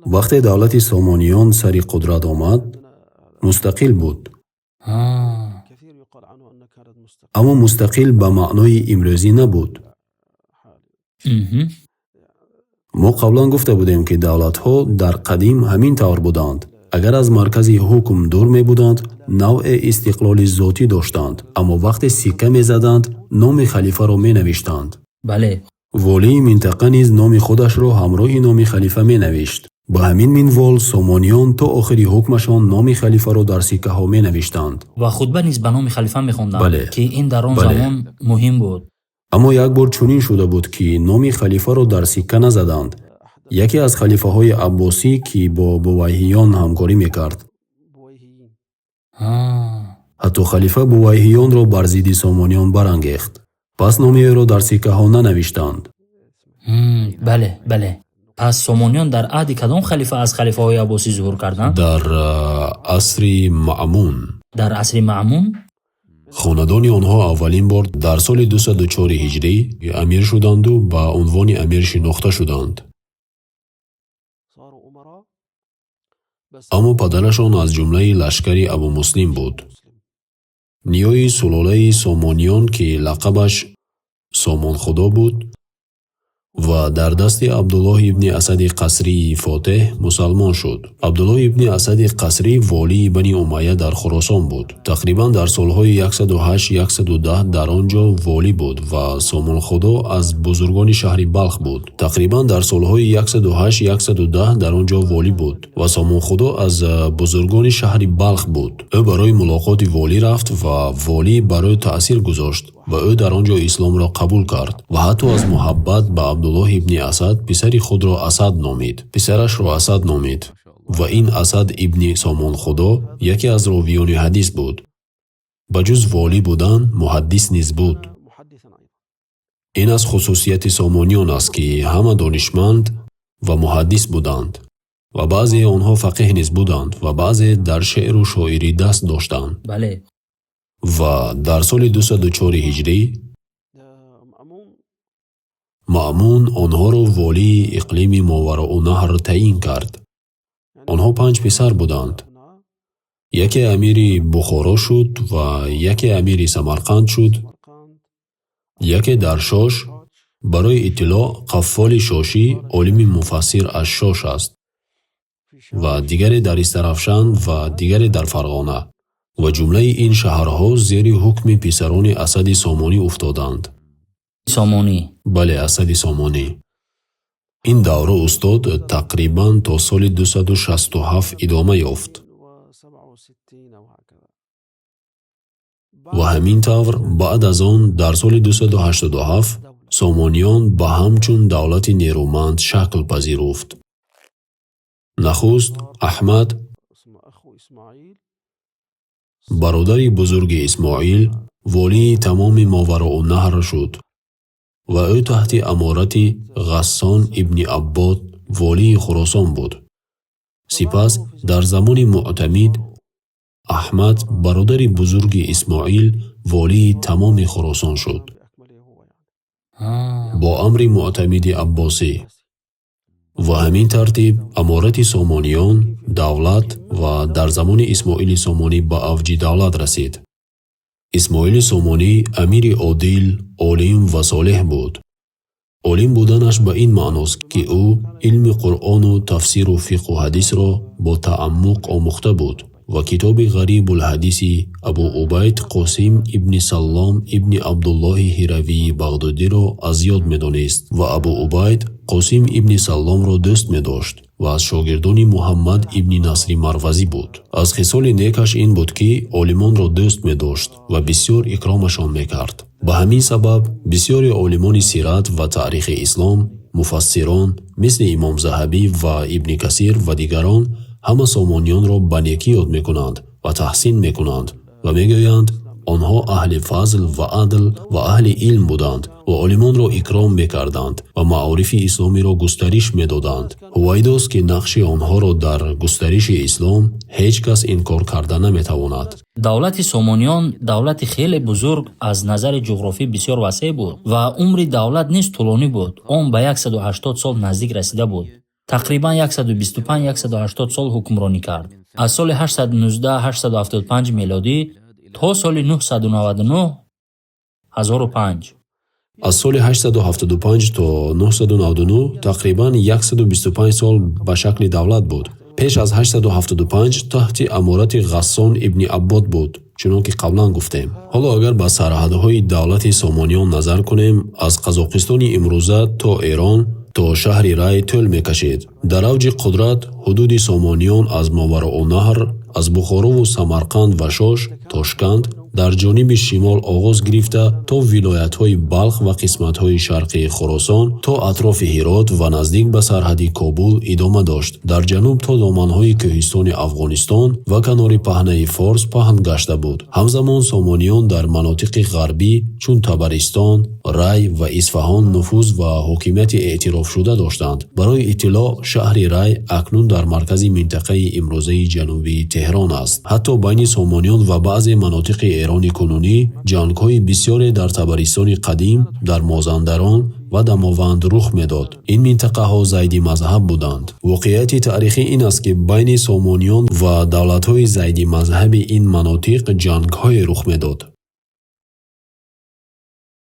Вақте давлати Сомониён сари қудрат омад, мустақил буд. Аммо мустақил ба маънои имрӯзӣ набуд. Мо қаблан гуфта будем, ки давлатҳо дар қадим ҳамин тавр буданд. Агар аз маркази ҳукм дур мебуданд, навъе истиқлоли зотӣ доштанд, аммо вақте сикка мезаданд, номи халифаро менавиштанд. Бале. Волии минтақа низ номи худашро ҳамроҳи номи халифа менавишт. Ба ҳамин минвол Сомониён то охири ҳукмашон номи халифаро дар сиккаҳо менавиштанд. Ва хутба низ ба номи халифа мехонданд, Бале. ки ин дар он Бале. замон муҳим буд. Аммо як бор чунин шуда буд, ки номи халифаро дар сикка назаданд. Яке аз халифаҳои аббосӣ, ки бо бувайҳиён ҳамкорӣ мекард. Ҳатто халифа бувайҳиёнро бар зидди сомониён барангехт. Пас номи ӯро дар сиккаҳо нанавиштанд. Бале, бале. Пас сомониён дар аҳди кадом халифа аз халифаҳои аббосӣ зуҳур карданд? Дар асри Маъмун. Дар асри Маъмун. Хонадони онҳо аввалин бор дар соли 204 ҳиҷрӣ амир шуданду ба унвони амир шинохта шуданд. Аммо падарашон аз ҷумлаи лашкари Абумуслим буд. Ниёи сулолаи Сомониён, ки лақабаш Сомонхудо буд ва дар дасти Абдуллоҳ ибни Асади Қасрии фотеҳ мусалмон шуд. Абдуллоҳ ибни Асади Қасрӣ волии Бани Умайя дар Хуросон буд. Тақрибан дар солҳои 108-110 дар он ҷо волӣ буд ва Сомонхудо аз бузургони шаҳри Балх буд. Тақрибан дар солҳои 108-110 дар он ҷо волӣ буд ва Сомонхудо аз бузургони шаҳри Балх буд. Ӯ барои мулоқоти волӣ рафт ва волӣ бар ӯ таъсир гузошт ва ӯ дар он ҷо исломро қабул кард ва ҳатто аз муҳаббат ба Абдуллоҳ ибни Асад писари худро Асад номид. Писарашро Асад номид. Ва ин Асад ибни Сомонхудо яке аз ровиёни ҳадис буд. Ба ҷуз волӣ будан, муҳаддис низ буд. Ин аз хусусияти сомониён аст, ки ҳама донишманд ва муҳаддис буданд ва баъзеи онҳо фақеҳ низ буданд ва баъзе дар шеъру шоирӣ даст доштанд. Бале. Ва дар соли 204 ҳиҷрӣ Маъмун онҳоро волии иқлими Мовароуннаҳр таъин кард. Онҳо панҷ писар буданд. Яке амири Бухоро шуд ва яке амири Самарқанд шуд, яке дар Шош. Барои иттилоъ, Қаффоли Шошӣ олими муфассир аз Шош аст ва дигаре дар Истарафшан ва дигаре дар Фарғона. Ва ҷумлаи ин шаҳрҳо зери ҳукми писарони Асади Сомонӣ уфтоданд. Сомонӣ. Бале, Асади Сомонӣ. Ин давра, устод, тақрибан то соли 267 идома ёфт. Ва ҳамин тавр баъд аз он дар соли 287 Сомониён ба ҳамчун давлати нерӯманд шакл пазируфт. Нахуст Аҳмад, бародари бузурги Исмоил, волии тамоми Мовароуннаҳр шуд ва ӯ таҳти аморати Ғассон ибни Аббод волии Хуросон буд. Сипас дар замони Муътамид Аҳмад, бародари бузурги Исмоил, волии тамоми Хуросон шуд. Бо амри Муътамиди Аббосӣ. Ва ҳамин тартиб аморати Сомониён, давлат ва дар замони Исмоили Сомонӣ ба авҷи давлат расид. Исмоили Сомонӣ амири одил, олим ва солеҳ буд. Олим буданаш ба ин маъност, ки ӯ илми Қуръону тафсиру фиқҳу ҳадисро бо таъаммуқ омӯхта буд ва китоби Ғарибулҳадиси Абу Убайд Қосим ибни Саллом ибни Абдуллоҳи Ҳиравии Бағдодиро аз ёд медонист ва Абу Убайд Қосим ибни Салломро дӯст медошт ва аз шогирдони Муҳаммад ибни Насри Марвазӣ буд. Аз хисоли некаш ин буд, ки олимонро дӯст медошт ва бисёр икромашон мекард. Ба ҳамин сабаб бисёри олимони сират ва таърихи ислом, муфассирон мисли Имом Заҳабӣ ва Ибни Касир ва дигарон ҳама сомониёнро ба некӣ ёд мекунанд ва таҳсин мекунанд ва мегӯянд, онҳо аҳли фазл ва адл ва аҳли илм буданд ва олимонро икром мекарданд ва маорифи исломиро густариш медоданд. Ҳувайдост, ки нақши онҳоро дар густариши ислом ҳеҷ кас инкор карда наметавонад. Давлати Сомониён давлати хеле бузург, аз назари ҷуғрофӣ бисёр васеъ буд ва умри давлат низ тӯлонӣ буд. Он ба 180 сол наздик расида буд. Тақрибан 125-180 сол ҳукмронӣ кард. Аз соли 819-875 мелодӣ то соли 999 1005. Аз соли 875 то 999 тақрибан 125 сол ба шакли давлат буд. Пеш аз 875 таҳти аморати Ғассон ибни Аббод буд, чунон ки қаблан гуфтем. Ҳоло агар ба сарҳадҳои давлати Сомониён назар кунем, аз Қазоқистони имрӯза то Эрон то шаҳри Рай тӯл мекашид. Дар авҷи қудрат ҳудуди Сомониён аз Мовароуннаҳр, аз Бухорову Самарқанд ва Шош, Тошканд дар ҷониби шимол оғоз гирифта то вилоятҳои Балх ва қисматҳои шарқии Хуросон то атрофи Ҳирот ва наздик ба сарҳади Кобул идома дошт. Дар ҷануб то доманҳои кӯҳистони Афғонистон ва канори паҳнаи Форс паҳн гашта буд. Ҳамзамон Сомониён дар манотиқи ғарбӣ чун Табаристон, Рай ва Исфаҳон нуфуз ва ҳокимияти эътирофшуда доштанд. Барои иттилоъ, шаҳри Рай акнун дар маркази минтақаи имрӯзаи ҷанубии Теҳрон аст. Ҳатто байни Сомониён ва баъзе манотиқи Эрони кунунӣ ҷангҳои бисёре дар Табаристони қадим, дар Мозандарон ва Дамованд рух медод. Ин минтақаҳо зайдӣ мазҳаб буданд. Воқеияти таърихӣ ин аст, ки байни Сомониён ва давлатҳои зайдӣ мазҳаби ин манотиқ ҷангҳое рух медод.